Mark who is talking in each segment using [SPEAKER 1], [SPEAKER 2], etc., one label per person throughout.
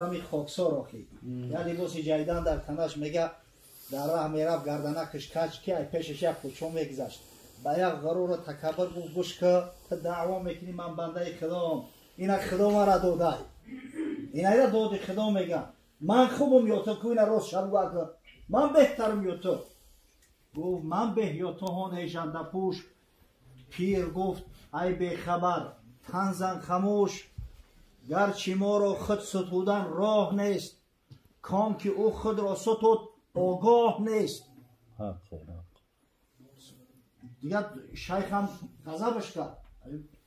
[SPEAKER 1] Ами хоксор охи. Я либоси ҷайдан дар танаш мега дар раҳ мерафт, гарданакаш кач ки ай пешаш як кӯчо мегузашт. Ба як ғуруру такаббур гуфт: гӯш ка, ту даъво мекунӣ ман бандаи худоам. Ина худо мара додай. Инайра доди худо мегам. Ман хубум ё ту ку ина рост шаб гӯ. Ман беҳтарам ё ту. Гуфт ман беҳ ё ту ҳон эй жандапӯш. Пир гуфт ай бехабар, тан зан хамӯш. Гарчи моро худ сутудан роҳ нест, ком ки ӯ худро сутуд огоҳ нест. Дигар шайхам ғазабаш кард.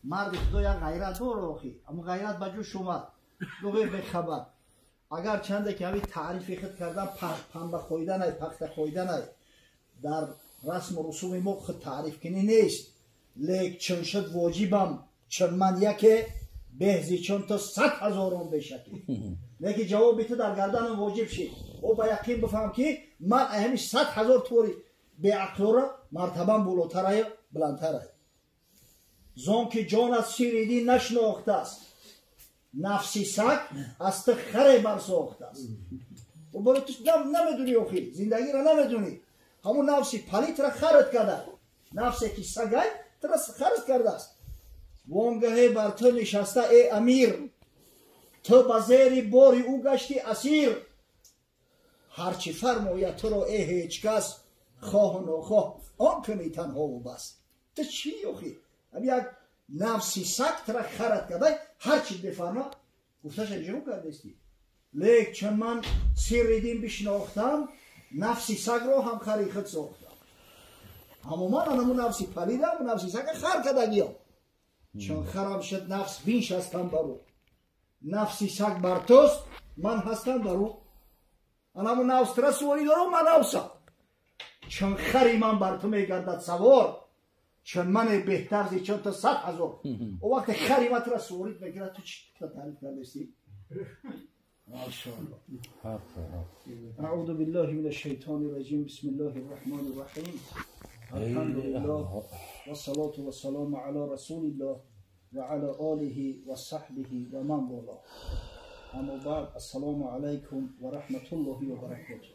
[SPEAKER 1] Марди худо як ғайрат дор охи, аммо ғайрат ба ҷӯш омад. Гуфт бехабар, агар чанде ки ҳамин таърифи худ кардан панба хӯиданай, пахта хӯиданай, дар расму русуми мо худ таъриф кунӣ нест. Лек чун шуд воҷибам, чун ман яке беҳзи чун ту 100 ҳазорон бешакӣ. Лекин ҷавоби ту дар гарданам воҷиб шид. О ба яқин бифаҳм ки ман ҳамин 100 ҳазор тури беақлора мартабам болотараю баландтарай. Зон ки ҷонат сири дин нашинохтааст, нафси саг аз ту харе барсохтааст. Боро ту намедунӣ охи, зиндагиро намедунӣ. Ҳамун нафси палитра харат карда, нафсе ки сагай тура харат кардааст. Вонгаҳе бар ту нишаста э амир, ту ба зери бори ӯ гашти асир. Ҳарчи фармояд туро э ҳеҷ кас, хоҳу нохоҳ он кунӣ танҳову бас. Ту чӣ охи? Ҳам як нафси саг тура харат кардай, ҳар чи бифарма гуфташа иҷро кардасти. Лек чун ман сирри дин бишинохтам, нафси сагро ҳам хари худ сохтам. Ҳамо ман анаму нафси палида, ҳаму нафси сага хар кардагиям. Чун харам шуд нафс биншастам бар ӯ. Нафси саг бар туст, ман ҳастам бар ӯ. Анаму нафс тура суворӣ дорам, ман нафсам. Чун хари ман бар ту мегардад савор, чун мане беҳтар зи чун ту 100 ҳазор. О вақте хари ман тура суворид мекунад, ту чӣ таъриф кардасти? Машааллоҳ. أعوذ بالله من الشيطان الرجيم، بسم الله الرحمن الرحيم، الحمد لله والصلاة والسلام على رسول الله وعلى آله وصحبه ومن والاه. أما بعد، السلام عليكم ورحمة الله وبركاته.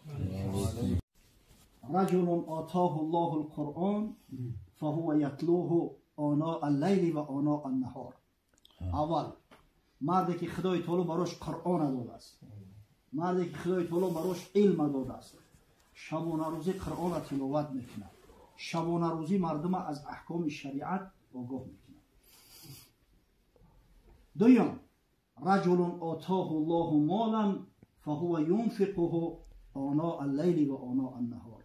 [SPEAKER 1] رجل آتاه الله القرآن فهو يتلوه آناء الليل وآناء النهار. اول марде ки худои таоло барош Қуръона додааст, марде ки худои таоло барош илма додааст, шабонарӯзӣ Қуръона тиловат мекунад, шабонарӯзӣ мардума аз аҳкоми шариат огоҳ мекунад. Дуюм: رجل آتاه الله مالا فهو ينفقه آناء الليل وآناء النهار.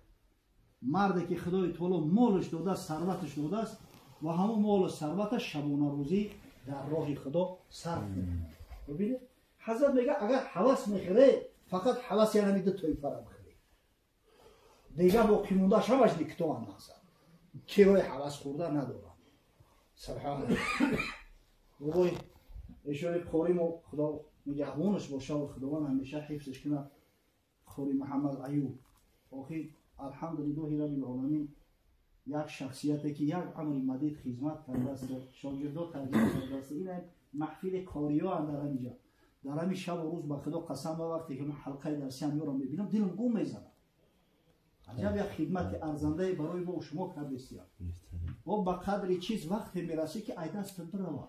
[SPEAKER 1] марде ки худои таоло молаш додааст, сарваташ додааст ва ҳамон молу сарваташ шабонарӯзӣ дар роҳи худо сарф мекунад. Бибинед, ҳазрат мега, агар ҳавас мехӯре, фақат ҳаваси ҳамин ду тоифара бихӯре, дига боқӣ мондааш ҳамаш никтоан мақсад кирои ҳавас хӯрда надорад. Субҳаналлоҳ. Бобои эшони қоримо худо нигаҳбонаш бошад, худованд ҳамеша ҳифзаш кунад, қори Муҳаммад Аюб. Охи, алҳамдулиллоҳи раббил оламин, як шахсияте ки як амри мадид хизмат кардааст, шогирдо тарбия кардааст. Ин маҳфили қориёам дар ҳамиҷа дар ҳамин шабу рӯз, ба худо қасам, ба вақте ки ман ҳалқаи дарсиам ёро мебинам, дилам гум мезанад. Аҷаб як хидмати арзандае барои мо шумо кардестиям. О ба қадри чиз вақте мерасӣ ки ай дастат бирава.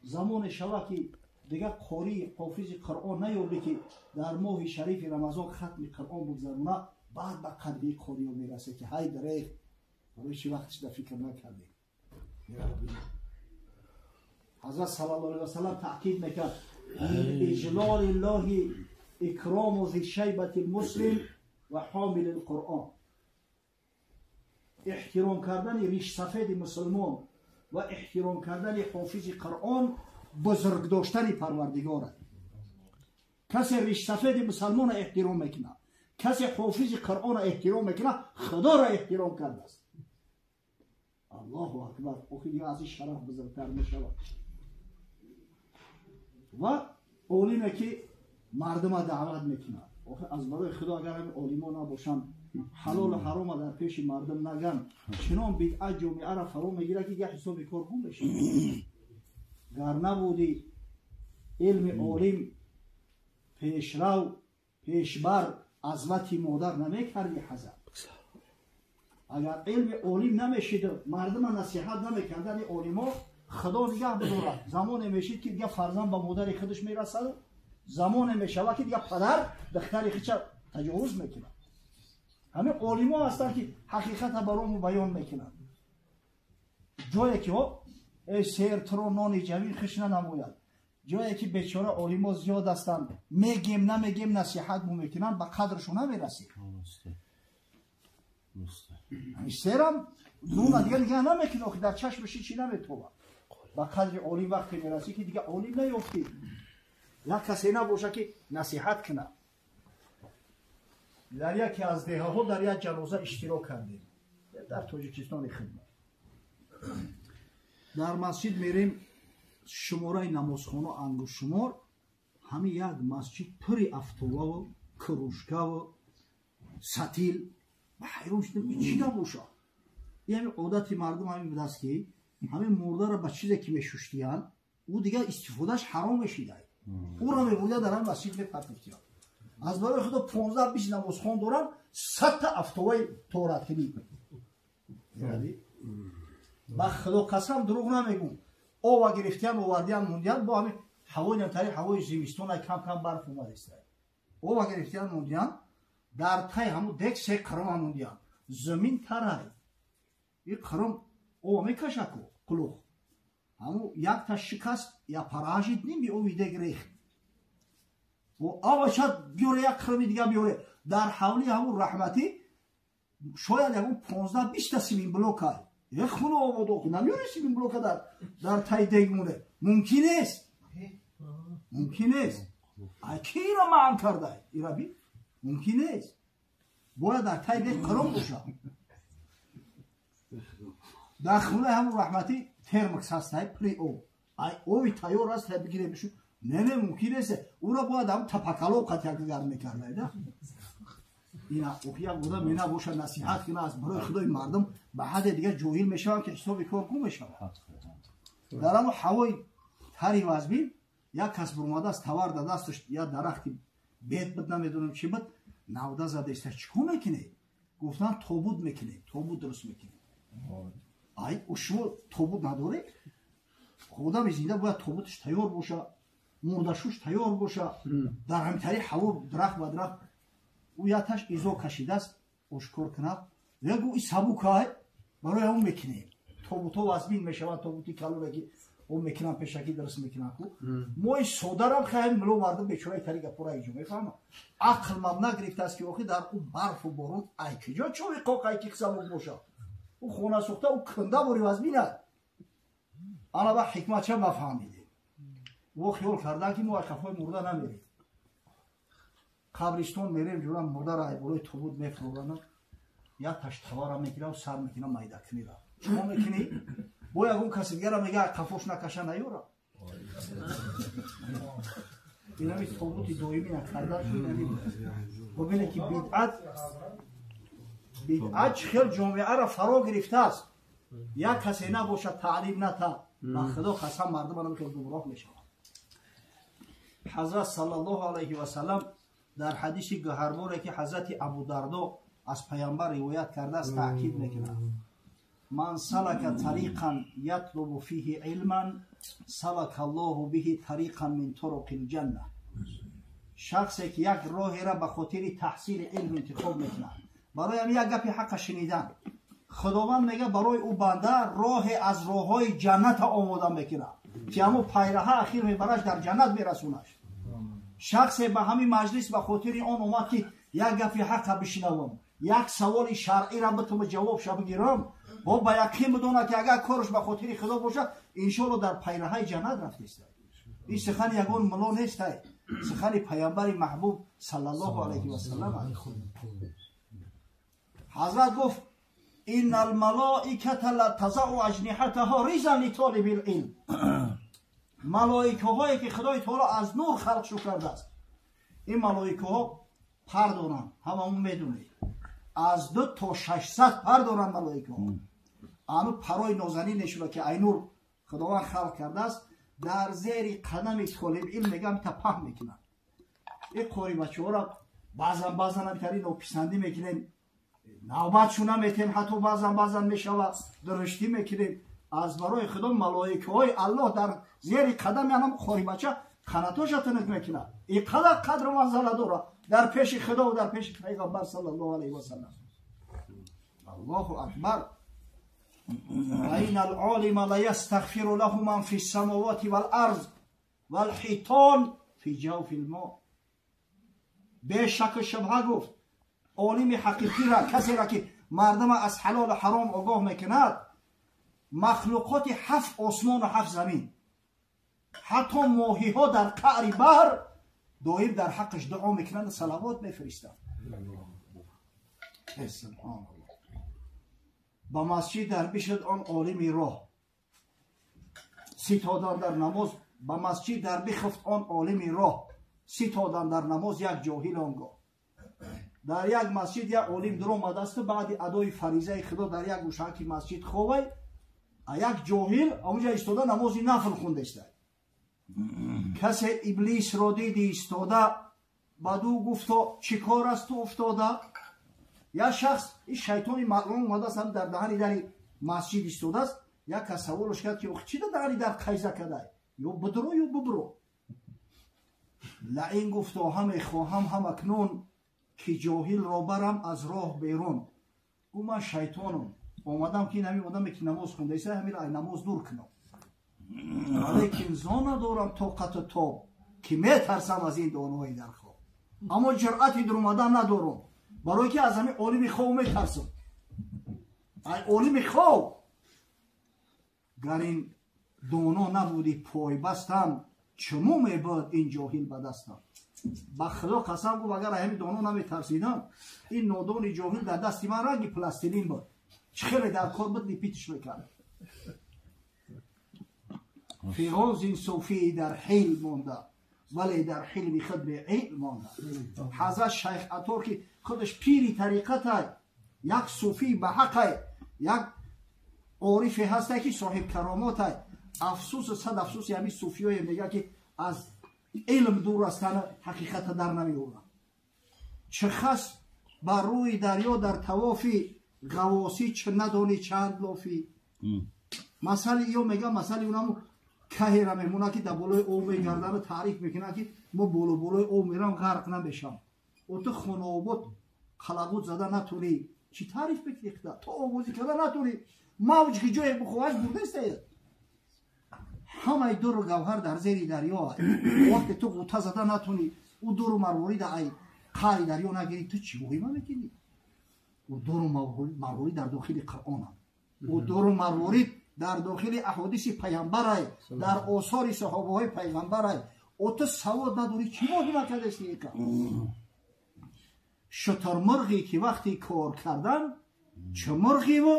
[SPEAKER 1] Замоне шава ки дигар қории ҳофизи Қуръон наёбӣ, ки дар моҳи шарифи Рамазон хатми Қуръон бигзаруна. Баъд ба қадри қориё мерасад ки ҳай дареғ, барои чӣ вақтиш фикр накардем? Ҳазрат саллаллоҳу алайҳи васаллам таъкид мекард: من إجلال الله إكرام ذي الشيبة المسلم وحامل القرآن. Эҳтиром кардани ришсафеди мусулмон ва эҳтиром кардани ҳофизи Қуръон бузург доштани Парвардигора. Касе ришсафеди мусалмона эҳтиром мекунад, касе ҳофизи Қуръона эҳтиром мекунад, худоро эҳтиром кардааст. Аллоҳу акбар! Охи, дига аз ин шараф бузургтар мешавад? Ва олиме ки мардума даъват мекунад. Охи, аз барои худо, агар ҳамин олимо набошанд, ҳалолу ҳарома дар пеши мардум наган, чунон бидъат ҷомеаро фаро мегирад, ки як ҳисоби кор гум мешавад. Гар набуди илми олим. Пешрав пешбар азмати модар намекарди ҳазар. Агар илми олим намешид, мардума насиҳат намекардани олимо, худо нигаҳ бидорад. Замоне мешид ки дига фарзанд ба модари худаш мерасад, замоне мешавад ки дига падар духтари худша таҷовуз мекунад. Ҳамин олимо ҳастанд ки ҳақиқата барому баён мекунанд. Ҷое ки эй сер туро нони ҷавин хиш нанамояд, ҷое ки бечора олимо зиёд ҳастанд, мегем намегем насиҳат мо мекунанд, ба қадршон намерасем. Серам нона дига нигаҳ намекунад, охи дар чашмаши чӣ наметобад. Ба қадри олим вақте мерасӣ ки дига олим наёфтӣ, як касе набошад ки насиҳат кунад. Дар яке аз деҳаҳо дар як ҷаноза иштирок кардем дар Тоҷикистони хидмат. Дар масҷид мерем, шумораи намозхона ангушшумор, ҳамин як масҷид пури афтоваву кружкаву сатил. Ба ҳайрон шудем, ин чӣ набошад? Ин ҳамин одати мардум ҳамин будааст ки ҳамин мурдаро ба чизе ки мешуштиянд, ӯ дигар истифодааш ҳаром мешидай, ӯро мебурда дар ҳамин масҷид мепартофтиянд. Аз барои худо 15-20 намозхон доранд, 100 та афтоваи тораткунӣ. Ба худо қасам дурӯғ намегӯм. Ова гирифтиян, овардиян, мондиян, бо ҳамин ҳавои намтари ҳавои зимистон кам кам барф омадеста. Ова гирифтиян, мондиян, дар тай ҳамун дек се қирма мондиян. Замин тарай. И қирм ова мекашаку қулух. Ҳамун якта шикаст, я паражид ними ови дег рехт. Ова шад биёре, як қирми дига биёре. Дар ҳавли ҳамун раҳматӣ шояд ягон 15-20 та симинблокай. Як хуна ободо намеёре симинблока дар тай дег моне. Мумкин нест. Мумкин нест. Ай ки инро маън кардай? Ира би? Мумкин нест. Бояд дар тай дег қирм бошад. Дар хунаи ҳамун раҳматӣ термос ҳастай, пури об. Ай оби тайёр аст, тай бигире бишу. Не, не, мумкин нест. Ӯро бояд ҳамун тапакало қатяк гарм мекардай да. Ина охи як одам мена бошад насиҳат кунад, аз барои худои мардум ба ҳадде дигар ҷоҳил мешаванд ки ҳисоби кор гум мешавад. Дар ҳамун ҳавои тари вазбин як кас бурмадааст, тавар дар дасташ, як дарахти бед буд, намедонам чӣ буд, навда задаиста. Чӣ кор мекунед? Гуфтанд тобут мекунем, тобут дуруст мекунем. Ай шумо тобут надоред? Одами зинда бояд тобуташ тайёр бошад, мурдашӯш тайёр бошад. Дар ҳамин тари ҳаво дарахт ба дарахт ӯ яташ изо кашидааст, ошкор кунад. Ягу и сабукай, барои ҳамон мекунем. Тобутҳо вазбин мешаванд, тобути калоне ки о мекунанд, пешакӣ дуруст мекунанд ку. Мои содарам хаем мило мардум бечораи тари гапора иҷо мефаҳмад. Ақл мабна гирифтааст ки охи дар ӯ барфу борон ай куҷо чови қоқай ки сабук бошад. Ӯ хона сӯхта, ӯ кунда бори вазбинад. Ана ба ҳикматша нафаҳмидем. Ӯ хиёл кардан ки мо ай қафои мурда намерем. Қабристон мерем, ҷурам мурдаро ай болои тобут мефуроранд, як таш тавара мегирам, сар мекунам майдакунира. Чико мекунӣ? Бо ягон каси дигара мега ай қафош накаша наёра. Инами тобути доимӣ накарда инами. Бубине ки бидъат чӣ хел ҷомеаро фаро гирифтааст. Як касе набошад таълим ната, ба худо қасам мардум анам хел гумроҳ мешавад. Ҳазрат саллаллоҳу алайҳи васаллам дар ҳадиси гаҳарборе ки ҳазрати Абу Дардо аз паямбар ривоят кардааст таъкид мекунад: ман салака тариқан ятлубу фиҳи илман салака Аллоҳу биҳи тариқан мин туруқи лҷанна. Шахсе ки як роҳеро ба хотири таҳсили илм интихоб мекунад, барои ҳам як гапи ҳаққа шунидан, Худованд мега барои ӯ банда роҳе аз роҳҳои ҷанната омода мекунад, ки ҳамун пайраҳа ахир мебараш, дар ҷаннат мерасонаш. Шахсе ба ҳамин маҷлис ба хотири он омад ки як гапи ҳаққа бишнавам, як саволи шаръиро битум ҷавобша бигирам, бо ба яқин бидонад ки агар корш ба хотири Худо бошад, иншоалло дар пайраҳаи ҷаннат рафтеста. Ин сухани ягон муло нестай, сухани паямбари маҳбуб саллаллоҳу алайҳи васаллам. Ҳазрат гуфт: инна алмалоиката ла тазау аҷниҳатаҳо ризан литолиби лилм. Малоикаҳое ки Худои таоло аз нур халқшу кардааст, ин малоикаҳо пар доранд, ҳамамон медонед, аз 2 то 600 пар доранд малоикаҳо. Ану парои нозанин нешуда ки ай нур Худованд халқ кардааст, дар зери қадами толибилм мегам та паҳн мекунанд. Ин қори бачаҳоро баъзан баъзан ҳамитари нописандӣ мекунем, навбатшу наметем, ҳатто баъзан баъзан мешава дуруштӣ мекунем. Аз барои худо малоикаҳои Аллоҳ дар зери қадами анам қори бача қанатоша тунук мекунад. Ин қадар қадру манзала дорад дар пеши худо ва дар пеши пайғамбар саллаллоҳу алайҳи васаллам. Аллоҳу акбар. وإن العالم ليستغفر له من في السماوات والأرض والحيتان في جوف الماء. бешак шубҳа гуфт олими ҳақиқиро, касеро ки мардама аз ҳалолу ҳаром огоҳ мекунад, махлуқоти ҳафт осмону ҳафт замин, ҳатто моҳиҳо дар қаъри баҳр доим дар ҳаққаш дуо мекунанд, салавот мефиристанд. Субҳоналлоҳ. Ба масҷид дар бишуд он олими роҳ, ситодан дар намоз. Ба масҷид дар бихуфт он олими роҳ, ситодан дар намоз як ҷоҳил онгоҳ. Дар як масҷид як олим дуромадасту баъди адои фаризаи худо дар як гӯшаки масҷид ховай, а як ҷоҳил онҷа истода намози нафл хундаиста. Касе иблисро диди истода, баъду гуфто: чӣ кор аст ту уфтода? Як шахс, ин шайтони малъун омадааст, ҳам дар даҳани дари масҷид истодааст. Як кас саволаш кард, ки чӣ дар даҳани дар қайза кадай? Ё бидро, ё бибро. Лаин гуфто: ҳаме хоҳам ҳам акнун, ки ҷоҳилро барам аз роҳ берун. Гу: ман шайтонам, омадам ки ин ҳамин одаме ки намоз хундаиста, ҳаминро ай намоз дур кунам, лекин зон надорам тоқату тоб, ки метарсам аз ин донои дар хоб, аммо ҷуръати дуромадан надорам, барое ки аз ҳамин олими хоб метарсам. Ай олими хоб гар ин доно набуди пойбастам, чуму мебуд ин ҷоҳил ба дастам. Ба худо қасам, гуфт, агар ҳамин доно наметарсидам, ин нодони ҷоҳил дар дасти ман ранги пластилин буд, чӣ хеле дар кор буд, липитиш мекард. Фиғон зин суфии дар ҳил монда, вале дар ҳилми худ беилм монда. Ҳазрат Шайх Атор, ки худаш пири тариқатай, як суфии ба ҳақай, як орифе ҳастай, ки соҳиб каромотай. Афсусу сад афсуси ҳамин суфиёе мега, ки аз илм дур ҳастанд, ҳақиқата дар намеёранд. Чӣ хас бар рӯи дарё дар тавофи ғавосӣ, чӣ надонӣ чанд лофӣ. Масъали ё мега, масъали унаму каҳера мемонад, ки дар болои об мегардану таъриф мекунад, ки мо боло болои об мерам, ғарқ намешам. О ту хонаобод қалағут зада натунӣ, чӣ таъриф мекунӣ? То овозӣ карда натунӣ, мавҷ ки ҷое бихоҳаш бурдастед. Ҳамаи дуру гавҳар дар зери дарё. Вақте ту ғута зада натунӣ, ӯ дуру марворида ай қаъри дарё нагирӣ, ту чӣ воҳима мекунӣ? Ӯ дуру марворид дар дохили Қуръонам, ӯ дуру марворид дар дохили аҳодиси пайғамбарай, дар осори саҳобаҳои пайғамбарай. О ту савод надорӣ, чӣ воҳима кардасти? Ика шутурмурғе ки вақти кор кардан, чӣ мурғиву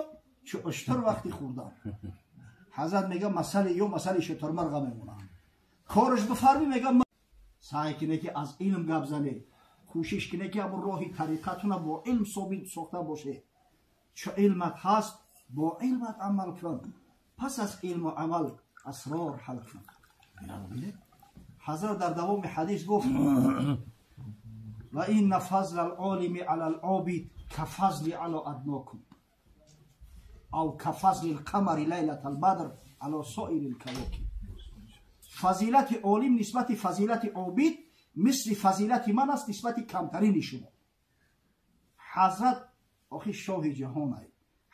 [SPEAKER 1] чӣ уштур вақти хӯрдан. Ҳазрат мега, масъале ё масъалаи шутурмурға мемонад. Кораш бифармӣ, мега, саъй кине, ки аз илм гап зане, кӯшиш кине, ки ҳамун роҳи тариқатуна бо илм собит сохта боше. Чу илмат ҳаст, бо илмат амал кун, пас аз илму амал асрор ҳал кун. Ҳазрат дар давоми ҳадис гуфт: ва инна фазла алолими ала алобид кафазли ала аднокум ав кафазли лқамари лайлата албадр ала соири лкавокиб. Фазилати олим нисбати фазилати обид мисли фазилати ман аст нисбати камтарини шумо. Ҳазрат охи шоҳи ҷаҳонай,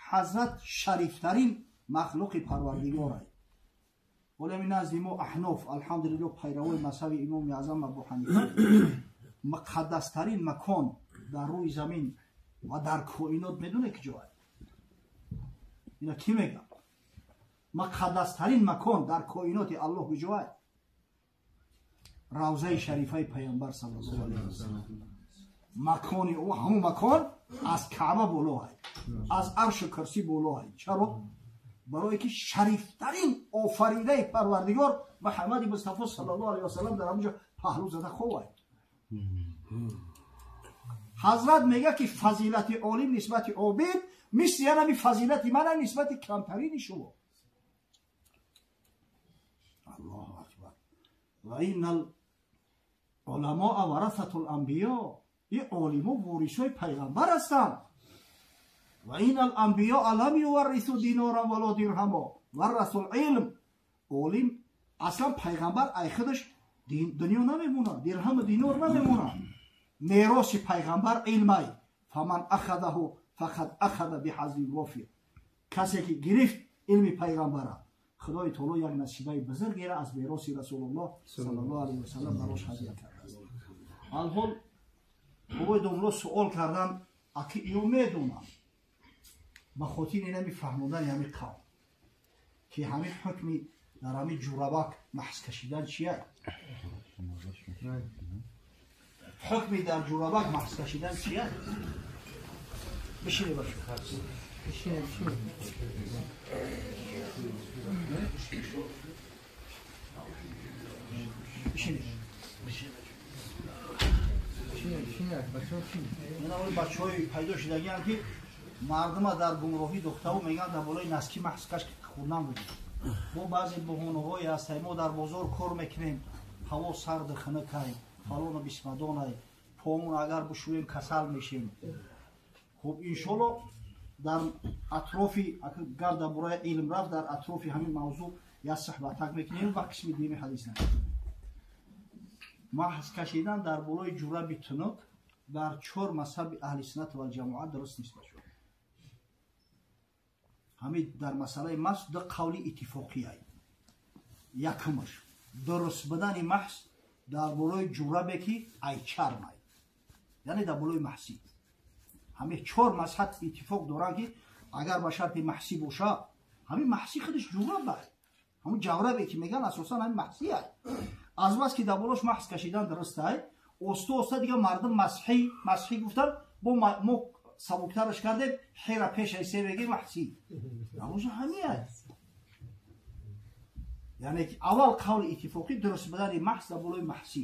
[SPEAKER 1] ҳазрат шарифтарин махлуқи парвардигорай. Олами назди мо аҳноф, алҳамдулилло, пайравои мазҳаби имоми аъзам Абу Ҳанифа, муқаддастарин макон дар рӯи замин ва дар коинот медоне ки ҷоай? Ина кӣ мега? Муқаддастарин макон дар коиноти Аллоҳ куҷоай? Равзаи шарифаи пайғамбар саллаллоҳу алайҳи васаллам. Макони ӯ, ҳамун макон аз Каъба болоай, аз аршу курсӣ болоай. Чаро? Барое ки шарифтарин офаридаи парвардигор Муҳаммади Мустафо саллаллоҳу алайҳи васаллам дар ҳамунҷо паҳлӯ зада ховай. Ҳазрат мега, ки фазилати олим нисбати обид мисли янами фазилати мана нисбати камтарини шумо. Аллоҳу акбар. Ва инна Уламо варасатул анбиё, ин олимо ворисои пайғамбар ҳастанд. Ва инал анбиё лам юваррису диноран вало дирҳамо варрасул илм. Олим аслан пайғамбар ай худаш дунё намемонад, дирҳаму динор намемонад. Мероси пайғамбар илмай. Фаман ахадаҳу фақад ахада биҳаззи вофир. Касе ки гирифт илми пайғамбара, Худои таоло як насибаи бузургеро аз мероси Расулуллоҳ саллаллоҳу алайҳи васаллам барош ҳадия кардааст. Алҳол бобои домло суол кардан, аки иё медонам, ба хотири инами фаҳмондани ҳамин қавм ки ҳамин ҳукми дар ҳамин ҷурабак маҳз кашидан чия? Ҳукми дар ҷурабак маҳз кашидан чия? Бишине бачо. Бишине, бишине. Бишине.
[SPEAKER 2] Бишине, бишине, бачо бишине.
[SPEAKER 1] Мана оли бачаҳои пайдо шудагиам ки мардума дар гумроҳӣ духтаву мегӯянд дар болои наски маҳз каш хӯрдан будем. Мо баъзе баҳонаҳое ҳастем, мо дар бозор кор мекунем, ҳаво сарду хунукай, фалону бисмадонай, помон агар бишӯем касал мешем. Хуб, иншолло дар атрофи гап дар бораи илм рафт, дар атрофи ҳамин мавзӯъ як суҳбатак мекунем ва қисми дуюми ҳадис. Маҳз кашидан дар болои ҷураби тунук дар чор мазҳаби аҳли суннат ва ҷамоат дуруст нест бачо. Ҳамин дар масъалаи маҳз ду қавли иттифоқиай. Якумаш дуруст будани маҳз дар болои ҷурабе ки ай чармай, яъне дар болои маҳсӣ. Ҳамин чор мазҳаб иттифоқ доранд ки агар ба шарти маҳсӣ боша, ҳамин маҳсӣ худаш ҷураб ай. Ҳамун ҷаврабе ки мегӯянд асосан ҳамин маҳсӣ ай. Аз бас ки дар болош маҳз кашидан дуруст ай, оста оста дига мардум масҳӣ масҳӣ гуфтан, бо мо сабуктараш кардем, хера пешай се мегӯем маҳсӣ. Навоза ҳамин ай. Яъне аввал қавли иттифоқӣ дуруст будани маҳз дар болои маҳсӣ,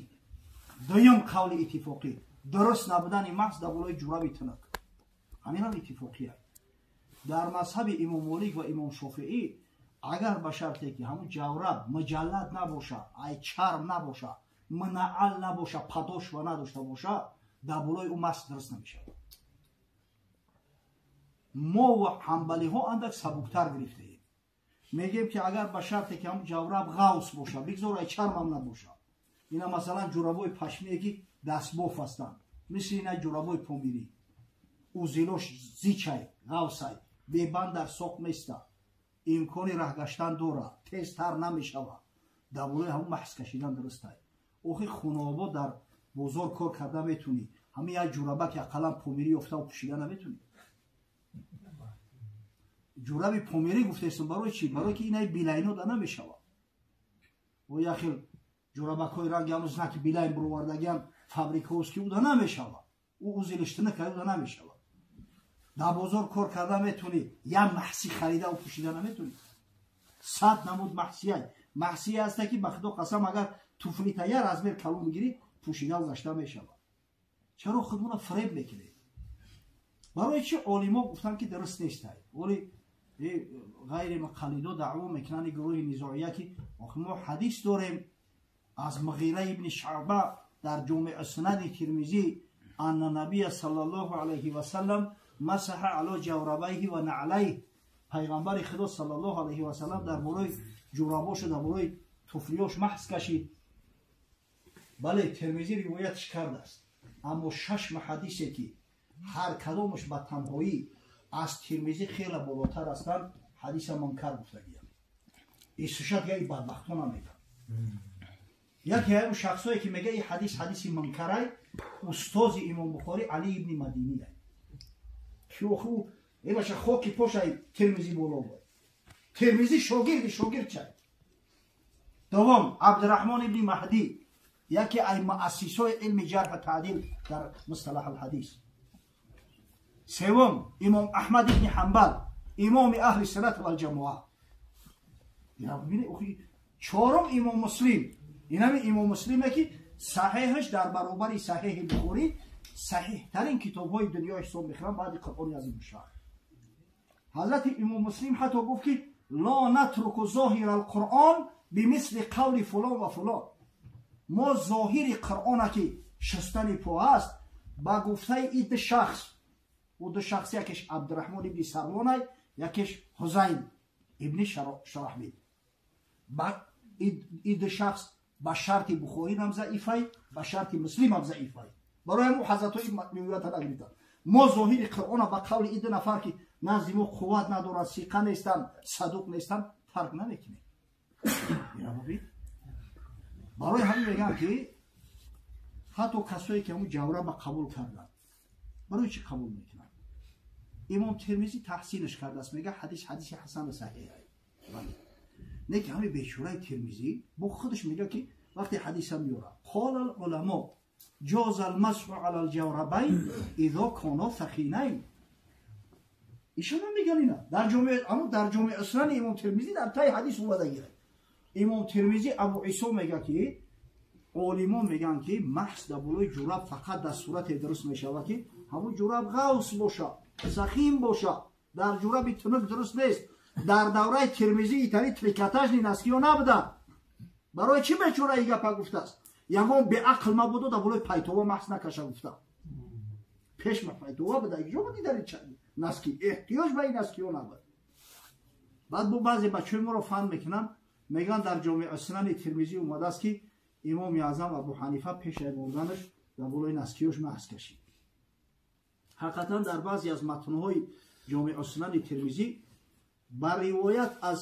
[SPEAKER 1] дуюм қавли иттифоқӣ дуруст набудани маҳз дар болои ҷураби тунук. Ҳамин ҳам иттифоқӣ ай. Дар мазҳаби имом Молик ва имом Шофиӣ агар ба шарте ки ҳамун ҷавраб муҷаллад набоша, ай чарм набоша, мунаал набоша, падошва надошта боша, дар болои ӯ маҳз дуруст намешавад. Мо ва ҳанбалиҳо андак сабуктар гирифтаем. Мегӯем ки агар ба шарте ки ҳамун ҷавраб ғавс боша, бигзор ай чармам набоша. Ина масалан ҷурабои пашмие ки дастбоф ҳастанд, мисли ина ҷурабои помирӣ, узилош зичай, ғавсай, бебанд дар соқ места, имкони раҳ гаштан дорад, тезтар намешавад, дар болои ҳамун маҳз кашидан дурустай. Охи хунобо дар бозор кор карда метунӣ, ҳамин як ҷурабаки ақаллан помирӣ ёфтаву пӯшида наметунӣ. Ҷураби помирӣ гуфтаистам барои чӣ? Барои ки инаи билайно да намешавад. О як хел ҷурабакҳои ранги ҳамун знаки билайн бировардагиам фабрикаост ки уда намешавад. Ӯ узилиштина карда намешавад. Дар бозор кор карда метунӣ, як маҳсӣ харидаву пӯшида наметунӣ. Сад намуд маҳсияй. Маҳсие ҳаста ки ба худо қасам агар туфлита як размер калон бигирӣ, пӯшидаву гашта мешавад. Чаро худмона фиреб мекунем? Барои чӣ олимо гуфтанд ки дуруст нестай? Оли ғайри муқаллидо даъво мекунанд гурӯҳи низоия ки охи мо ҳадис дорем аз Муғира ибни Шаъба дар Ҷомеъ Сунани Тирмизӣ анна набия саллаллоҳу алайҳи васаллам масаҳа ало ҷаврабайҳи ва наълайҳ. Пайғамбари Худо саллаллоҳу алайҳи васаллам дар болои ҷурабошу дар болои туфлиёш маҳз кашид. Бале, Тирмизӣ ривоятш кардааст, аммо шаш муҳаддисе ки ҳар кадомаш ба танҳоӣ аз Тирмизӣ хеле болотар ҳастанд, ҳадиса мункар гуфтагиям. Исушат яи бадбахтона мегӯяд. Яке ҳамун шахсое ки мегӯяд ин ҳадис ҳадиси мункарай, устози имом Бухорӣ Али ибни Мадинӣ. Ки оху эбаша хоки пошай Тирмизӣ боло буд. Тирмизӣ шогирди шогирдчай. Дуввум Абдурраҳмон ибни Маҳдӣ, яке ай муассисои илми ҷарҳ таъдил дар мусталаҳ алҳадис. Севум имом Аҳмад ибни Ҳанбал, имоми аҳли суннат вал ҷамоа. Чорум имом Муслим. Инами имом Муслиме ки саҳеҳаш дар баробари саҳеҳи Бухорӣ саҳиҳтарин китобҳои дунё ҳисоб мехӯранд баъди Қуръони азимушшаън. Ҳазрати имом Муслим ҳатто гуфт ки ла натруку зоҳира алқуръон бимисли қавли фулон ва фулон. Мо зоҳири Қуръона ки шустани по аст, ба гуфтаи ин ду шахс, ӯ ду шахс якеш Абдураҳмон ибни Сарвонай, якеш Ҳузайн ибни Шарахбил. Ин ду шахс ба шарти Бухорӣ ҳам заифай, ба шарти Муслим ҳам заифай. Барои ҳамун ҳазратҳои ривоята нагирифтанд. Мо зоҳири Қуръона ба қавли ин ду нафар ки назди мо қувват надорад, сиқа нестанд, садуқ нестанд, тарк намекунем. Барои ҳамин мегӯям ки ҳатто касое ки ҳамун ҷавраба қабул карданд, барои чӣ қабул мекунанд? Имом Термизӣ таҳсинаш кардааст, мега ҳадис ҳадиси ҳасани саҳеҳ. Не ки ҳамин бечораи Термизӣ бо худаш мега ки вақте ҳадиса меёрад, қол ал-уламо ҷоза ал-масҳу ала ал-ҷаврабайн изо кано сахинайн. Ишон ҳам меган ина дар ҷомеа, аммо дар ҷомеа Сунани Имом Термизӣ дар таи ҳадис омадагист. Имом Термизӣ Абу Исо мега ки олимон мегӯянд ки маҳз дар болои ҷураб фақат дар сурате дуруст мешавад ки ҳамун ҷураб ғавс бошад, сахим бошад. Дар ҷураби тунук дуруст нест. Дар давраи Термизӣ итари трикотажни носкиҳо набуданд. Барои чӣ бечора и гапа гуфтааст? Ягон беақл мабудо дар болои пайтова маҳз накаша гуфта. Пеш ма пайтова буда, ҷо буди дар носки, эҳтиёҷ ба ин носкиҳо набуд. Баъд бо баъзе бачаҳои моро фан мекунанд, мегӯянд дар ҷомеа Сунани Термизӣ омадааст ки Имоми Аъзам Абу Ҳанифа пеш аз мурданаш дар болои носкиёш маҳз кашид. Ҳақиқатан дар баъзе аз матнҳои ҷомеа Сунани Термизӣ ба ривоят аз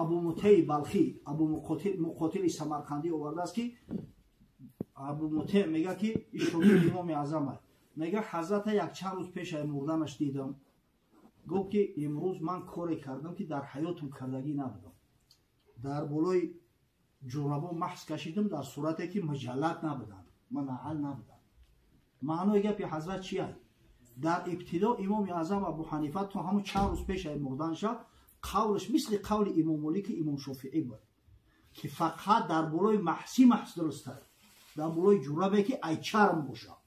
[SPEAKER 1] Абу Мутеи Балхӣ, Абу Муқотили Самарқандӣ овардааст ки Абу Муте мега ки ин шогирди Имоми Аъзам аст. Мега ҳазрата якчанд рӯз пеш аз мурданаш дидам, гуфт ки имрӯз ман коре кардам ки дар ҳаётам кардагӣ набудам. Дар болои ҷурабо маҳз кашидам дар сурате ки муҷаллад набуданд, манаъал набуданд. Маънои гапи ҳазрат чи аст? Дар ибтидо Имоми Аъзам Абу Ҳанифа то ҳамун чанд рӯз пеш аз мурданша қавлаш мисли қавли Имом Молики, Имом Шофиӣ буд ки фақат дар болои маҳси маҳз дуруст аст, дар болои ҷурабе ки ай чарм бошад.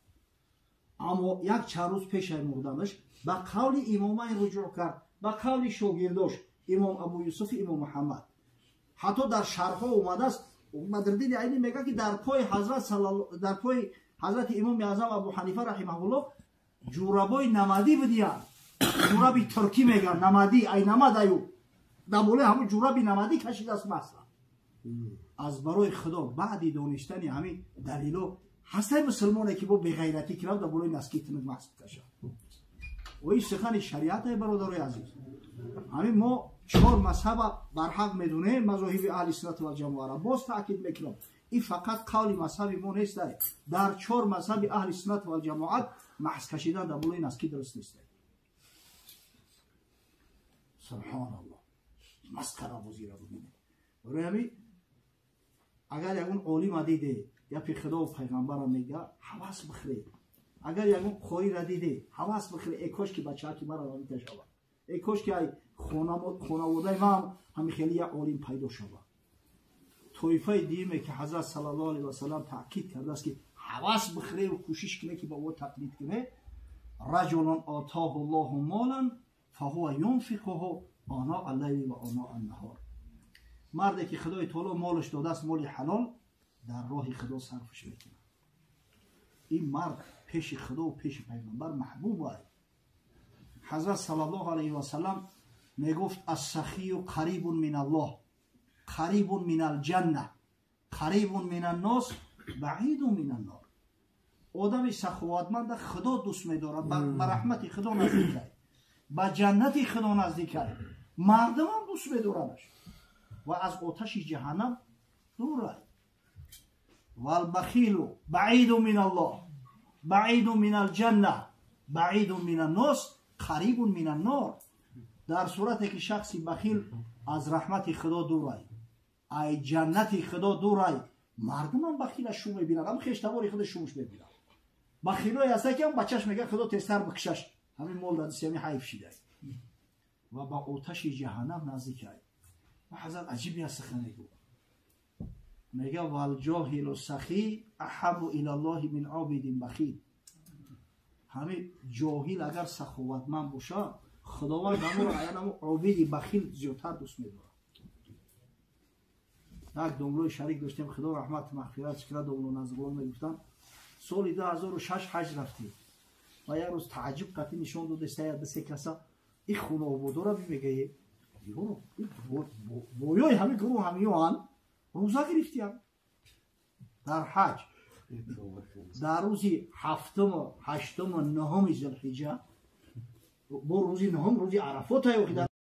[SPEAKER 1] Аммо як чанд рӯз пеш аз мурданаш ба қавли имомайн руҷӯъ кард, ба қавли шогирдош Имом Абу Юсуф, Имом Муҳаммад. Ҳатто дар шарҳҳо омадааст, Бадриддини Айнӣ мегӯяд ки дар пои ҳазрат дар пои ҳазрати Имоми Аъзам Абу Ҳанифа раҳимаҳуллоҳ ҷурабои намадӣ будиянд. Ҷураби туркӣ мегӯянд, намадӣ, ай намад аю. Дар болои ҳамун ҷураби намадӣ кашидааст масла. Аз барои Худо баъди донистани ҳамин далило ҳастай мусулмоне ки бо беғайратӣ кирав дар болои наски тунук маҳз кашад. Ва ин сухани шариат ай бародарои азиз. Ҳамин мо чор мазҳаба барҳақ медонем, мазоҳиби аҳли суннат ва ҷамоаро. Боз таъкид мекунам, ин фақат қавли мазҳаби мо нест. Дар чор мазҳаби аҳли суннат ва ҷамоат маҳз кашидан дар болои наски дуруст нест. Субҳоналлоҳ, масхарабозиро бибинед. Барои ҳамин агар ягон олима диде гапи Худо пайғамбарро мега, ҳавас бихӯред. Агар ягон қориро диде ҳавас бихӯред, э кош ки бачаҳаки маро рамита шавад, э кош ки ай хонаводаи ман ҳамин хеле як олим пайдо шавад. Тоифаи дуюме ки ҳазрат саллаллоҳу алайҳи васаллам таъкид кардааст ки ҳавас бихӯреву кӯшиш кунед ки ба ӯ тақлид кунед, раҷулун отоҳу ллоҳу молан фаҳува юнфиқуҳу оноа аллайли ва оноа аннаҳор. Марде ки Худои таоло молаш додааст, моли ҳалол, дар роҳи Худо сарфаш мекунад. Ин мард пеши Худо ва пеши пайғамбар маҳбуб аст. Ҳазрат саллаллоҳу алайҳи васаллам мегуфт: ассахию қарибун мин аллоҳ, қарибун мин алҷанна, қарибун мин аннос, баъидун мин аннор. Одами саховатманда Худо дӯст медорад, ба раҳмати Худо наздик аст, ба ҷаннати Худо наздик аст, мардумам дӯст медорадаш ва аз оташи ҷаҳаннам дур аст. Валбахилу баъидун мин аллоҳ, баъидун мин алҷанна, баъидун мин аннос, қарибун мин аннор. Дар сурате ки шахси бахил аз раҳмати Худо дур ай, ай ҷаннати Худо дур ай, мардумам бахила шу мебинад, ҳам хештавори худаш шумш мебинад. Бахилое ҳаста ки ҳам бачаш мега Худо тезтар бикшаш, ҳамин мол дар дасти ҳамин ҳайф шида ва ба оташи ҷаҳаннам наздик ай. Ва ҳазрат аҷиб як сухан мегӯяд, мега валҷоҳилу сахӣ аҳабу илаллоҳи мин обидин бахил. Ҳамин ҷоҳил агар саховатманд бошад, Худованд ҳамонро аян ҳамон обиди бахил зиёдтар дӯст медорад. Як домлои шарик доштем, Худо раҳмат мағфират кунад, домло Назрулло мегуфтанд, соли 2006 ҳаҷ рафтем ва як рӯз тааҷҷуб қатъӣ нишон дода сая се каса и хунободора бимегае, боёи ҳамин гурӯҳ ҳамиёан рӯза гирифтиям дар ҳаҷ, дар рӯзи ҳафтуму, ҳаштуму, нуҳуми зилҳиҷа, бо рӯзи нуҳум, рӯзи Арафот охи.